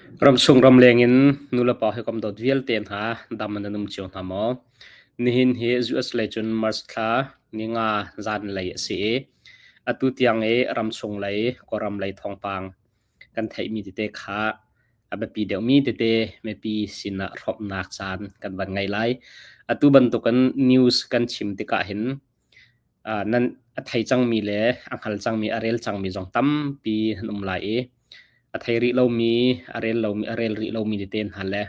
Ramchung ramleng in nulepa hawikom dawt vialte hna dam nan um cio hna maw? Nihin hi US lei cun March thla ninga zanlei a si i atu tiang i ramchung lei Kawlram lei thawngpang kan theihmi tete kha a biapi deuhmi tete mipi sinah hrawmhnak caan kan van ngei lai. Atu bantukin news kan chim tikah hin nan a thei cangmi le a hngal cangmi, a rel cangmi zong tampi an um lai i a thei rih lomi, a rel lomi, a rel rih lomi tete hna le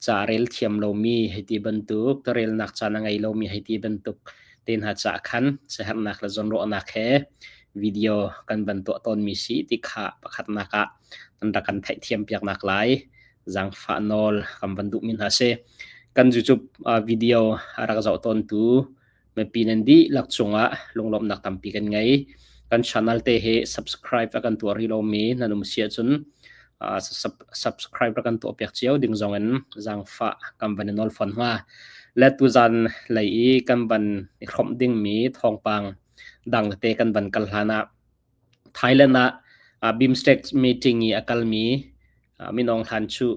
ca a rel thiam lomi hei ti bantuk, carelnak caan a ngei lomi hei ti bantuk te hna caah khan siaherhnak le zawnruahnak he video kan van tuah tawnmi si ti kha pakhatnak ah nan rak kan theihthiam piaknak lai zaangfah nawl kan van duhmi hna si. Kan YouTube video a rak zoh tawntu Mipi nan dihlak cungah lunglawmhnak tampi kan ngei. Kan channel te hi subscribe a kan tuah rih lomi nan um si ahcun subscribe a kan tuah piak cio ding zong in zaangfah kan van i nawl fawn hnga. Le tuzan lei i kan van i hrawmh dingmi thawngpang dang tete kan van kal hlan ah Thailand ah BIMSTEC meeting i a kalmi Min Aung Hlaing cu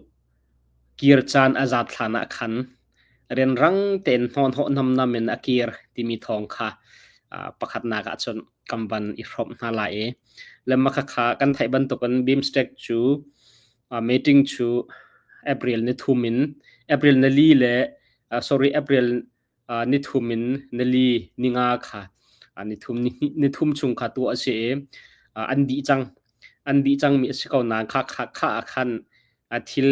kir caan a zat hlan ah khan rianrang tein hnawnhawh namnam in a kir timi thawng kha pakhatnak ah cun kan van i hrawmh hna lai i lemma khakha kan theih bantukin BIMSTEC cu meeting cu April ni thum in April ni li le sorry April ni thum in ni li ni nga kha ni thum ni thum chung kha tuah a si i an dih cang an dih cangmi a si ko nain kha kha kha ah khan thil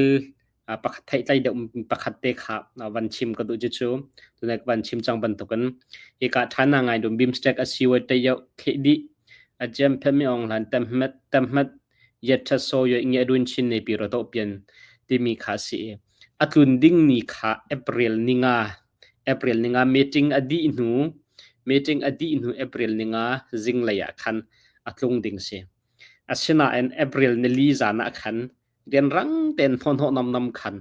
pakhat theihtlai deuh pakhat te kha van chim ka duh cu tunek van chim cang bantukin hika ṭhan na ngai dum BIMSTEC a si wai te yo khe di a jem phe mi ong hlan tem hmet tem hmet yet tha so yo nge dun chin ne pi ro to pian timi kha si a tlun ding ni kha April ninga April ninga meeting a dih hnu meeting a dih hnu April ninga zinglei ah khan a tlung ding si asinain April nili zan ah khan rianrang tein hnawhnawh namnam khan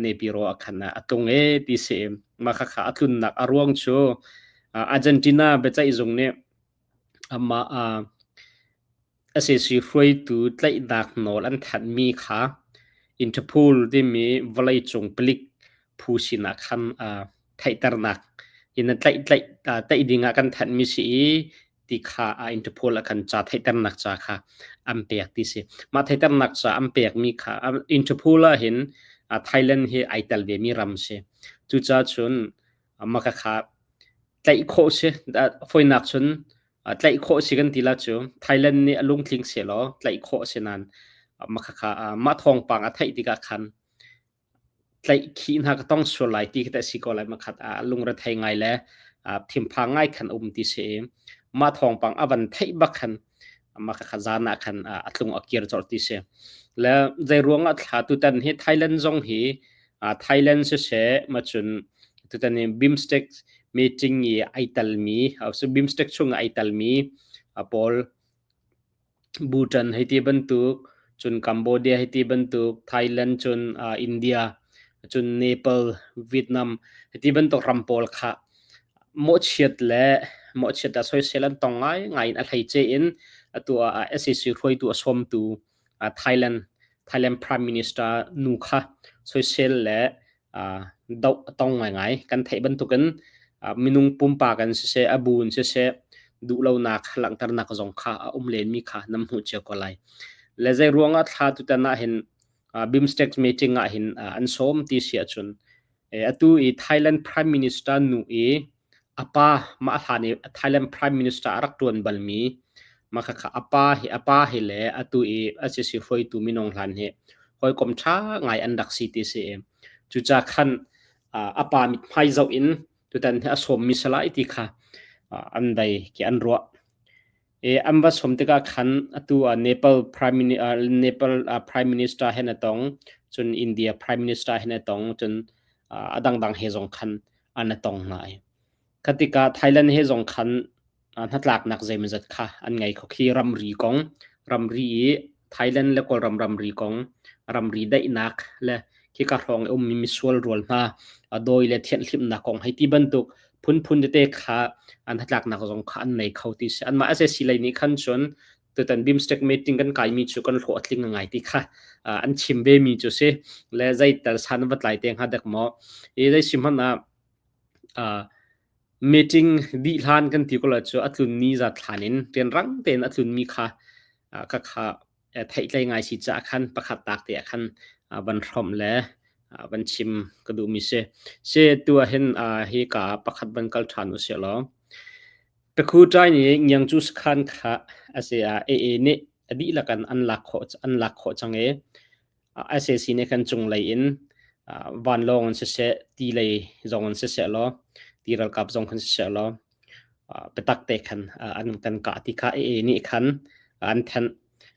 Nepiro ah khan a tlung e ti si mah khakha a tlunnak a ruang cu Argentina biaceih zung nih amah sac hruaitu tlaihnak nawl an thanhmi kha Interpol timi vawleicung palik phu sinah khan theihternak in tlaih tlaih tlaih ding ah kan thanhmi si i ti kha Interpol ah khan ca theihternak ca kha an pek ti si. Mah theihternak ca an pekmi kha Interpol ah hin Thailand hi ai tel vemi ram si. Cucaah cun mah kha tlaih khawh si. Fawinak cun tlaih khawh si kan ti la cu Thailand nih a lungtling sehlaw tlaih khawh si nain mah khakha mah thawngpang a theih tikah khan tlaihkhih hna ka tong sual lai ti khi teh si ko lai makhat ah lungrethei ngai le thinphang ngai khan um ti si i mah thawngpang a van theih bak khan mah khakha zan ah khan a tlung a kir colh ti si. Le zei ruangah thla tutan hi Thailand zong hi Thailand siseh macun tutan hi BIMSTEC meeting i ai telmi BIMSTEC chung ai telmi pawl Bhutan hei ti bantuk, cun Cambodia hei ti bantuk, Thailand cun India, cun Nepal, Vietnam hei ti bantuk ram pawl kha mawhchiat le mawhchiat ah soisel an tong ngaingai in a hleice in atu ah sac hruaitu a sawmtu Thailand Thailand Prime Minister nu kha soisel le doh a tong ngaingai. Kan theih bantukin minung pumpak in siseh, a bu in siseh, duhlonak langhternak zong kha a um lenmi kha nan hmuh cio ko lai. Le zei ruangah thla tutan ah hin BIMSTEC meeting ah hin an sawm ti si ahcun atu i Thailand Prime Minister nu i A pa mah hlan i Thailand Prime Minister a rak ṭuan balmi mah khakha a pa hi le atu i a sisi hruaitu minung hlan hi hawikom ṭha ngai an rak si ti si. Cucaah khan a pa mithmai zoh in tutan hi a sawmmi si lai ti kha an dai ki an ruah. An va sawm tikah khan atu ah Nepal Prime Nepal Prime Minister he na tong, cun India Prime Minister he na tong, cun a dangdang he zong khan an i tong hna i kha tikah Thailand he zong khan hnatlaknak zeimawzat kha an ngei kho khi ramri kong ramri i Thailand le Kawlram ramri kong ramri daihnak le khika hrawng i ummi misual rual hna dawi le thianhhlimhnak kong hei ti bantuk phunphun tete kha an hnatlaknak zong kha an nei kho ti si anmah sac lei nih khan cun. Tutan BIMSTEC meeting kan kaimi cu kan hlawh a tling ngai ti kha an chim ve mi cu si. Le zeital san va tlai te hnga dek maw. I zei si hmanh ah meeting dih hlan kan ti ko la cu a tlun ni zat hlan in rianrang tein a tlun mi kha kha kha theihtlei ngai si caah khan pakhat tak te ah khan van hrawmh le van chim ka duhmi si. Si tu ah hin hi ka pakhat van kal ṭhan u sih law. Takhu ṭai nih Ngiangcu sakhan kha a si ah AA nih a dihlak in an lak khawh cang i SAC nih khan cunglei in vanlawng in siseh, ti lei zong in siseh law, ti ralkap zong khan siseh law, biatak te khan an kan kah ti kha AA nih khan an thanh.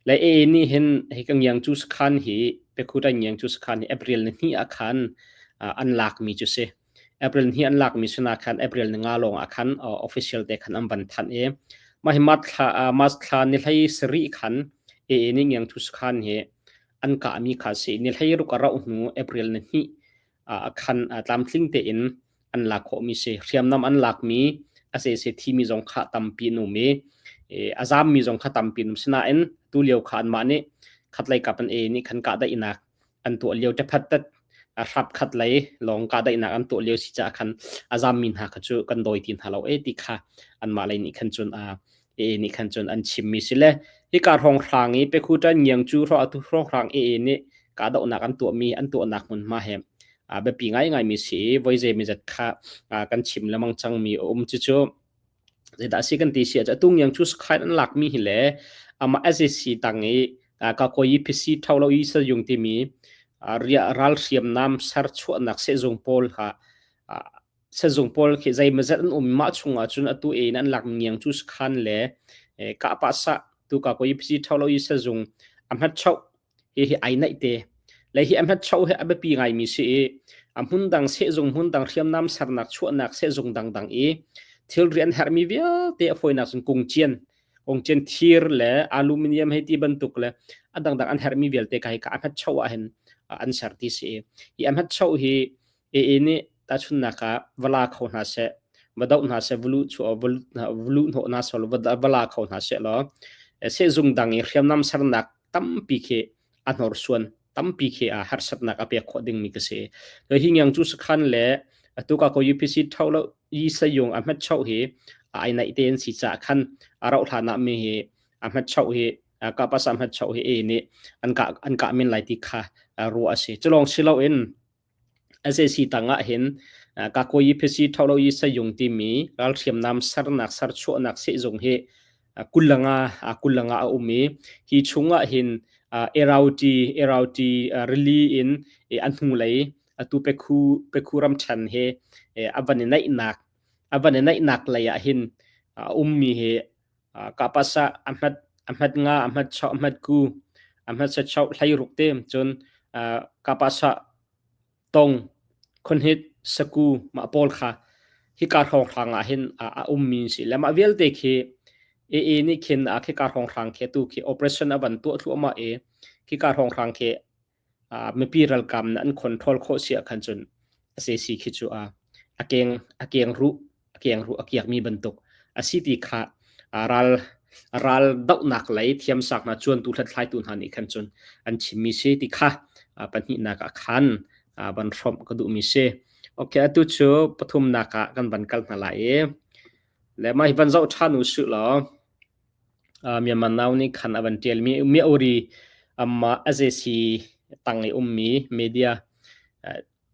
Le AA nih hin hi ka Ngiangcu sakhan hi Pekhuta Ngiangcu sakhan hi April ni hnih ah khan an lakmi cu si. April ni an lakmi sinah khan April ni nga lawng ah khan official te khan an van thanh i mah hi March thla March thla ni hlei sarih khan AA nih Ngiangcu sakhan hi an kahmi kha si. Ni hlei ruk a rauh hnu April ni hnih khan tlamtling tein an lak khawhmi si. Hriamnam an lakmi a se thimi zong kha tampi an um i a zammi zong kha tampi an um. Sinain tulio kha anmah nih khatlei kap an e nih khan kahdaihnak an tuah lio ṭephat tat hrap khat lei lawng kahdaihnak an tuah lio si caah khan a zammi hna kha cu kan dawi ti hna lo e ti kha anmah lei nih khan cun e nih khan cun an chimmi si le hika hrawnghrang i Pekhutan ngiang cu hrawh atu hrawnghrang e nih kahdohnak an tuahmi an tuahnak hmunhma he biapi ngaingaimi si i voi zeimizat kha kan chim lengmang cangmi a um. Cucu zeidah si kan ti si ahcun atu ngiang cu sakhain an lakmi hi le amah SAC tang i kakoyi phisi tholo i sayung timi ral hriamnam serchuahnak sehzung pawl kha sehzung pawl khi zeimazat an um. Mah chungah cun atu e in an lak ngiang cu sakhan le kahpah sah tu ka koi phisi tholo i sehzung a hmat choh hi hi ai naih te le hi a hmat choh hi a biapi ngaimi si i a hmun dang sehzung hmun dang hriamnam sernak chuahnak sehzung dangdang i thilri an herhmi vialte a fawinak cun kungcian kungcian thir le aluminium hei ti bantuk le a dangdang an herhmi vialte ka hi ka a hmat choh ah hin an ser ti si i hi a hmat choh hi AA nih tahchunhnak ah va la kho hna seh, va doh hna seh, va luh chuah, va luh hnawh hna seh, va la kho hna seh law sehzung dang i hriamnam sernak tampi khi a hnorsuan, tampi khi a harsatnak a pek khawh dingmi ka si. Hi ngiang cu sakhan le atu ka ko UPC tho lo yi sayung a hmat choh hi ai naih te an si caah khan a rauh hlan ah mi hi a hmat choh hi ka pasa hmat choh hi e nih an kah men lai ti kha ruah a si. Culong si loin Sac tangah hin Kakuayi Phesi Tholoyi Sayung timi ralhriamnam sernak serchuahnak sehzung hi 25 a um i hi chungah hin Erauti Erauti rili in a hnulei atu Pekhu Pekhu ramṭhen he a van i naihnak a van i naihnak lei ah hin a ummi hi Kahpasa a hmat a hmat nga a hmat chau a hmat ku a hmat sachau hleiruk te cun kahpasa tong khonhit saku mah pawl kha hika hrawnghrang ah hin a ummi si le mah vialte khi AA nih khin a khika hrawnghrang khi tu khi operation a van tuah thluahmah i khika hrawnghrang khi mipi ralkap nih an control khawh si ahkhan cun sac khi cu a keng a keng ruh a keng ruh a kiakmi bantuk a si ti kha ral ral dohnak lei thiamsak hna cuantu hlathlaitu hna nih khan cun an chimmi si ti kha pahnihnak ah khan van hrawmh ka duhmi si. Okay, atu cu pathumnak ah kan van kal hna lai i le mah hi van zoh ṭhan u sih law Myanmar Now nih khan a van ṭialmi Myauri amah SAC tang i ummi media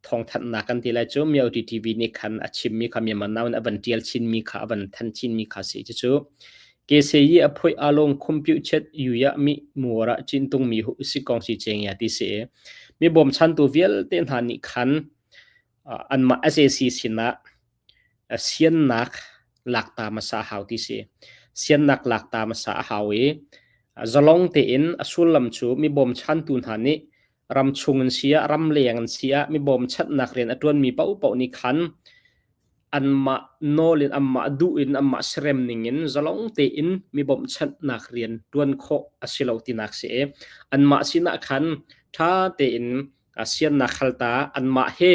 thawngthanhnak kan ti lai cu Myauri TV nih khan a chimmi kha Myanmar Now in a van ṭial chinmi kha a van thanh chinmi kha si. Cucu KCyi a phoih along compute chet yuya mi muara chin tung mi hu si kong si cheng ya ti si. Mi bawmchantu vialte hna nih khan anmah SAC sinah siannak lakta hmasa a hau ti si. Siannak lakta hmasa a hau i zalong tein a sullam cu mi bawmchantu hna nih ramchung an si ah ramleng an si ah mi bawmchanhnak rian a ṭuanmi paohpaoh nih khan anmah nawl in anmah duh in anmah serem ning in zalong tein mi bawmchanhnak rian ṭuan khawh a si lo tinak si i anmah sinah khan ṭha tein siannak halta anmah he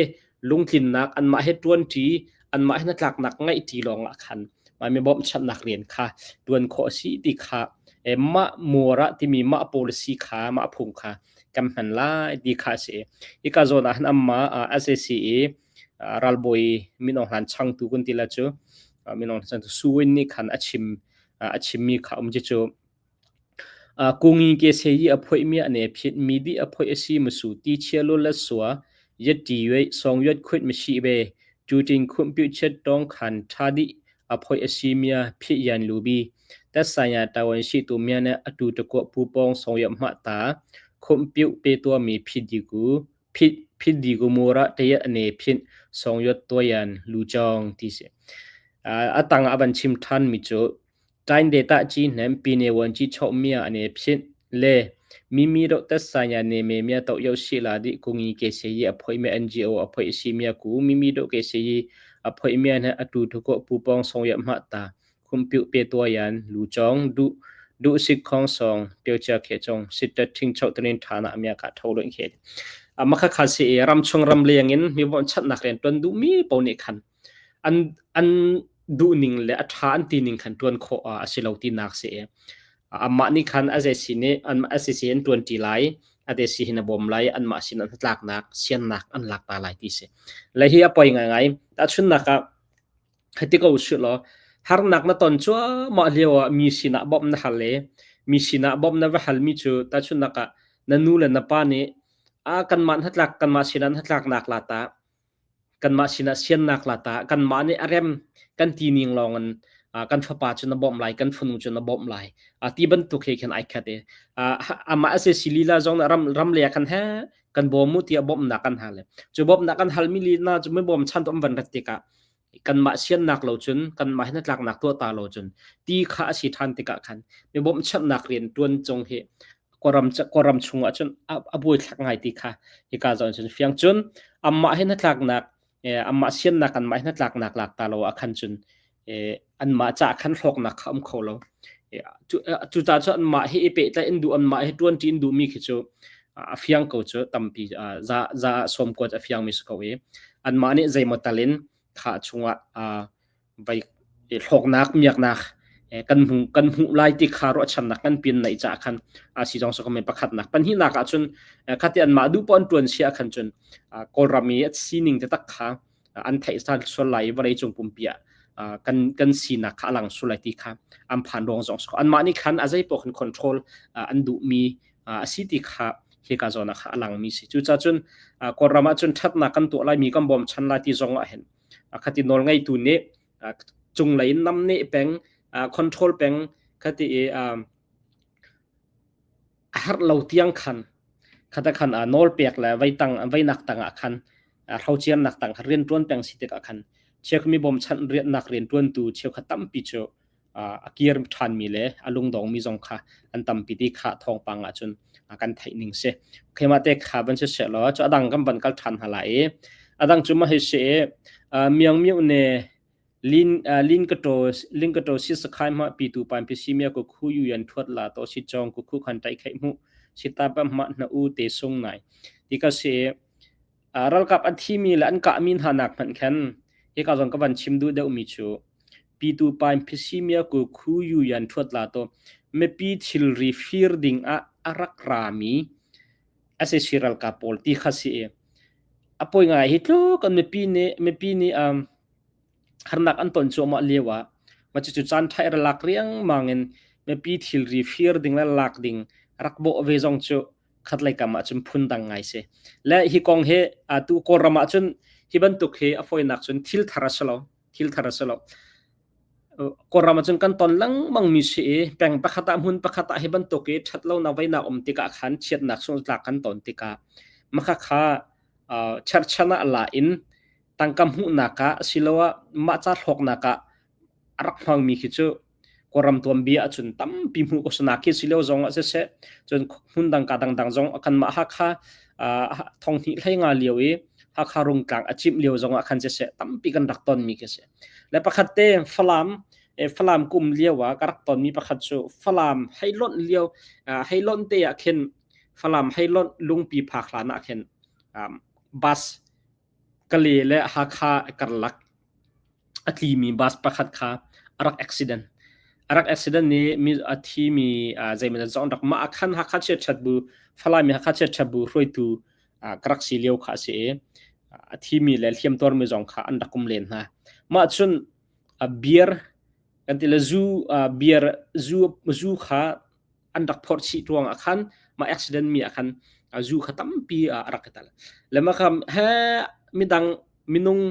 lungtlinnak anmah he ṭuanṭi anmah he hnatlaknak ngeihṭi lawngah khan mah mi bawmhchanhnak rian kha ṭuan khawh a si ti kha. Mah muara timi mah policy kha mah phung kha kan hman lai ti kha a si. Hika zawn ah hin anmah SAC i ralbawi Min Aung Hlaing changtu kan ti la cu Min Aung Hlaing changtu Su Win nih khan a chim a chimmi kha um cu Kungi ke se yi a phoih mi a ne phit mi di a phoih a si musu ti chia lo la sua yet ti yue song yet khut mi shi be tu tin khum pi chet tong khan tha di a phoih a si mia phit yan lu bi tat saya tawan shi tu mia ne atu te ko pu pong song yam ma ta khum piu pe tua mi phit di ku phit phit di ku mura te ya ne phit song yot to yan lu chong ti se a tang a ban chim than mi chu တိုင်းဒေသကြီးနှင့်ပြည်နယ်ဝန်ကြီးချုပ်များအနေဖြင့်လည်းမိမိတို့သက်ဆိုင်ရာနယ်မြေများသို့ရောက်ရှိလာသည့်ကူညီကယ်ဆယ်ရေးအဖွဲ့များ NGO အဖွဲ့အစည်းများကိုမိမိတို့ကယ်ဆယ်ရေးအဖွဲ့များနှင့်အတူတကွပူးပေါင်းဆောင်ရွက်မှသာခွင့်ပြုပေးသွားရန်လူကြောင်းဒုဒုစစ်ခေါင်းဆောင်ပြောကြားခဲ့ကြောင်းစစ်တပ်ထိန်းချုပ်သတင်းဌာနများကထုတ်လွှင့်ခဲ့သည်။မခခစီရမ်ချုံရမ်လျงin mi bon chat nak ren ton du mi po ni khan an an duhning le a ṭha an tining khan ṭuan khawh a si lo tinak si i amah nih khan a zei nih an SEC an ṭuan ṭi lai a te si hin a bawm lai anmah sin an hnatlaknak siannak an lak ta lai ti si le hi a poi ngaingai tahchunnak ah hiti ko usih law harnak na ton cuahmah lio ah mi sinah bawmh na hal i mi sinah bawmh na va halmi cu tahchunnak ah na nu le na pa nih a kanmah hnatlak kanmah sinah hnatlaknak la ta Kanmah sinah siannak la ta, kanmah nih a rem kan ti ning lawngin kan fapa cu na bawmh lai, kan fanu cu na bawmh lai. Ti bantuk he khin ai khat i amah a si lila zong ram ram le khan he kan bawm mu tiah bawmhnak kan hal. Cu bawmhnak kan halmi lina cu mi bawm chan um van rat tikah kanmah siannak lo cun kanmah hin tlaknak tuah ta lo cun ti kha a si ṭhan tikah khan mi bawmhchanhnak rian ṭuan cung hi Kawlram Kawlram chungah cun a buaithlak ngai ti kha hika zawn cun fiang cun amah hi hnatlaknak amah siannak anmah hi hnatlaknak lak ta lo ah khan cun anmah caah khan hlawknak kha um kho lo. Cucaah cun anmah hi i pehtlaih in duh anmah hi ṭuanṭi in duhmi khi cu a fiang ko cu tampi za za sawm kuat a fiangmi si ko i anmah nih zeimaw tal in kha chungah vai hlawknak miaknak kan hmu kan hmuh lai ti kha ruahchannak kan pin naih ca khan a si zong so me pakhatnak pahnihnak ah cun khati an mah duh pon tuan sia khan cun kawlram i sining te tak kha an theih san sual lai vawlei cung pumpi ah kan kan sinak kha alang sul lai ti kha an phan rong zong so an mah nih khan a zei pawh khan control an duh mi a si ti kha hika zawn ah kha alang mi si cu ca cun kawlram ah cun thatnak kan tuah lai mi kan bawm chan lai ti zong ah hin khati nawl ngeitu nih cunglei in namneh peng control peng khati i a herh lo tiang khan khata khan nawl pek le vei tang veinak tang ah khan hrociarnak tang khan rian tuan peng si tikah khan cheukmi bawmchanh riannak rian tuantu cheukhat tampi cu a kir ṭhanmi le a lungdongmi zong kha an tampi ti kha thawngpang ahcun kan theih ning si. Khema te kha van si seh law cu adang kan van kal ṭhan hna lai i adang cu ma hei si i miang miu ne lin lin ka to lin ka to si sakhai ma pi tu pan pi si mia ko khu yu yan thuat la to si chong ku khu khan tai khai mu si ta pa ma na u te sung nai ti ka si Ralkap an thimi le an kahmi hna nak hmanh khan hika zawn ka van chim duh deuhmi cu Pitu Pain Phisimia ku khu yu yan ṭhuat la to mipi thilri fir ding ah a rak rami sac ralkap pawl ti kha si i a poi ngai hi tluk an mipi nih mipi nih um, harnak an ton cuahmah lio ah mah cucu caan ṭha i lak riangmang in mipi thilri fir ding le lak ding rak bawh ve zong cu khatlei kam ah cun phundang ngai si. Le hi kong hi atu Kawlram ah cun hi bantuk hi a fawinak cun thil thar a si lo. Thil thar a si lo. Kawlram ah cun kan ton lengmang mi si i peng pakhat ah hmun pakhat ah hi bantuk i ṭhat lonak veinak um tikah khan chiatnak sungtlak kan ton tikah maka kha cherchan ah la in tangka hmuhnak ah asiloah mah ca hlawknak ah a rak hmangmi khi cu Kawlram tuanbia ahcun tampi hmuh ko sana khi si lio zong ah siseh cun hmun dang ka dangdang zong kanmah Hakha thong hnih hlei nga lio i Hakha rungtlang a cimh lio zong ah khan siseh tampi kan rak tonmi khi si. Le pakhat te Falam Falam kum lio ah ka rak tonmi pakhat cu Falam hei lonh lio hei lonh te ah khin Falam hei lonh lungpi phak hlan ah khin bus Kale le Hakha karlak a tlimi bus pakhat kha a rak accident. A rak accident nih mi a thimi zeimaw zat zong rak mah ah khan Hakha chiatṭhat bu Falam i Hakha chiatṭhat bu hruaitu ka rak si lio kha a si i a thimi le hliamtuarmi zong kha an rak um len hna. Mah cun beer kan ti le zu beer zu zu kha an rak phorh chih ruangah khan mah accident mi ah khan zu kha tampi a rak i tel. Le mah kha he midang minung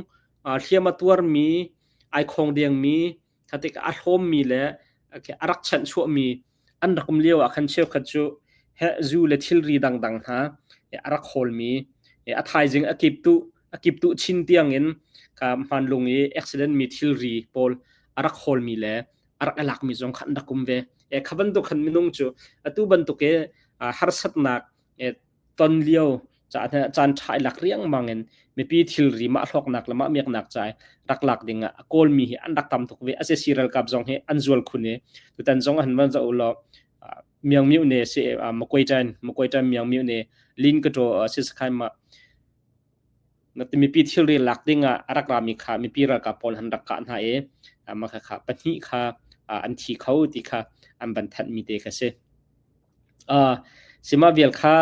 hliam a tuarmi ai khong dengmi kha tikah a hlawmmi le a rak chanhchuahmi an rak um lio ah khan cheukhat cu he zu le thilri dangdang hna a rak hawlmi a thaizing a kiptu a kiptu chin tiangin ka hmanlung i accident mi thilri pawl a rak hawlmi le a rak i lakmi zong kha an rak um ve. E kha bantuk khan minung cu atu bantuk i harsatnak ton lio caan ṭha i lak riangmang in mipi thilri mah hlawknak le mah miaknak ca i rak lak ding ah a kawlmi hi an rak tam tuk ve. A si ralkap zong hi an zual khun i tutan zong han van zoh ulaw Myang Myo ne si Makwai Ṭan Makwai Ṭan Myang Myo ne Lin ka ṭaw si sakhai ma mipi thilri lak ding ah a rak rami kha mipi ralkap pawl han rak kah hna i mah kha pahnih kha an thi kho ti kha an van thanh mi te kha si. Sima vial kha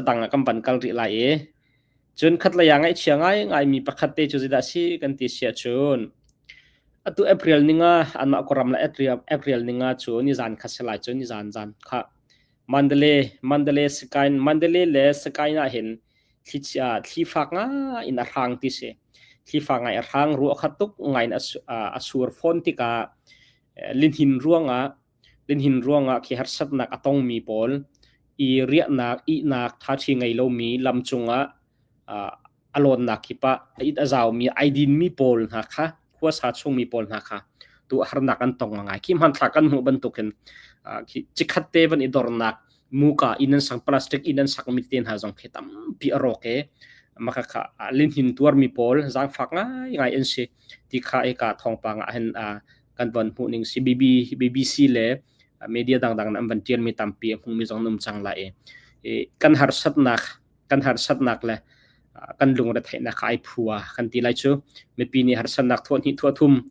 dang ah kan van kal rih lai i cun khatlei ah ngaihchia ngaingaimi pakhat te cu zeidah a si kan ti siah cun atu April ninga anmah kawram le April ninga cu nizan kha si lai cu nizan zan kha Mandalay Mandalay Sakain Mandalay le Sakain ah hin thlichia thli fak ngai in a hrang ti si thli fak ngai a hrang ruah kha tuk ngai in a sur fawn tikah linhin ruangah Linhin ruangah khi harsatnak a tongmi pawl i riahnak, ihnak ṭhaṭhi ngei lomi lam cungah a lawnnak kip ah a it a zaumi, ai dinmi pawl hna kha, khuasa chungmi pawl hna kha tu harnak an tong ngai. Khi hmanthlak kan hmuh bantukin khi cikhat te van i dornak muka inn an sak plastic inn an sakmi te hna zong khi tampi a rawk i maka kha linhin tuarmi pawl zaangfak ngaingai an si ti kha eka thawngpang ah hin kan von hmuh ning si BB, BBC le media dangdang an van tialmi tampi a hmumi zong an um cang lai i kan harsatnak kan harsatnak le kan lungretheihnak kha ai phua kan ti lai cu mipi nih harsatnak thuah hnih thuah thum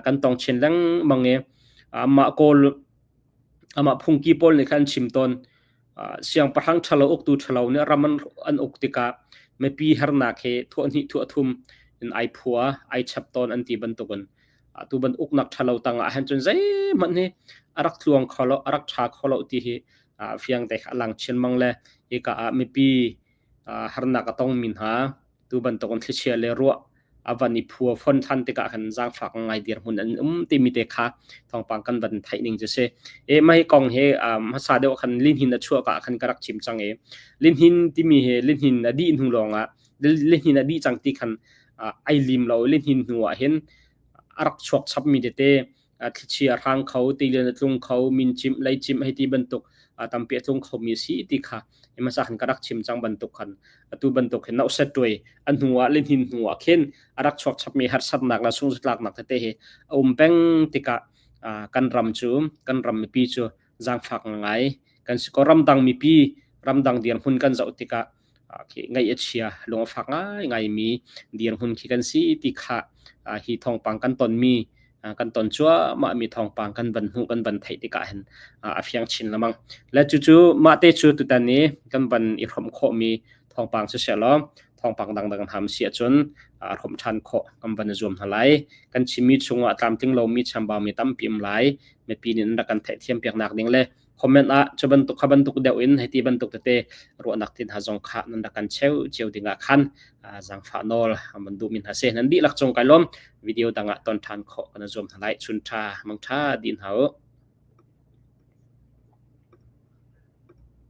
kan tong chin lengmang i amah kawl amah phungki pawl nih khan chim tawn siangpahrang ṭhalo uktu ṭhalo nih ram an uk tikah mipi harnak hi thuah hnih thuah thum in ai phua ai chap tawn an ti bantukin atu ban uknak ṭhalo tangah han cun zeihmanh hi a rak tluang kho lo a rak ṭha kho lo ti hi fiang te kha a lang chin mang le hika ah mipi harnak a tongmi hna tu bantukin thlichia le ruah a van i phua fon than tikah khan zaangfak ngai dirhmun an um timi te kha thawngpang kan van theih ning cu si. E mah hi kong hi hmasa deuh khan linhin a chuah ka khan ka rak chim cang i linhin timi hi linhin a dih hnu lawngah linhin a dih cang ti khan ai lim lo linhin hnu ah hin a rak chuak chapmi tete thlichia a hrang kho, tilian a tlung kho, mincimh, leicimh hei ti bantuk tampi a tlung khomi a si ti kha hmasa khan ka rak chim cang bantuk khan atu bantuk hin nauset tuai a hnu ah lihnin hnu ah khin a rak chuak chapmi harsatnak le sungzatlaknak tete hi a um peng tikah kan ram cu kan ram mipi cu zaangfak ngai kan si ko ramdang mipi ramdang dirhmun kan zoh tikah khi ngaih a chia lung a fak ngaingaimi dirhmun khi kan si ti kha hi thawngpang kan tonmi kan ton cuahmahmi thawngpang kan van hmuh kan van theih tikah hin a fiang chin lengmang. Le cucu mah te cu tutan i kan van i hrawmh khawhmi thawngpang si law thawngpang dangdang hna si ahcun hrawmh ṭhan khawh kan van i zuam hna lai. Kan chimmi chungah tlamtling lomi chambaumi tampi um lai. Mipi nih an rak kan theihthiam piaknak ding le comment ah cu bantuk kha bantuk deuh in hei ti bantuk tete ruahnak tin ha zong kha nan rak kan cheu cio ding ah khan zangfah nawl man duh min ha se nan dihlak cung kai lom video dang ah ton than kho kan zuam hna lai chun tha mang tha din hau.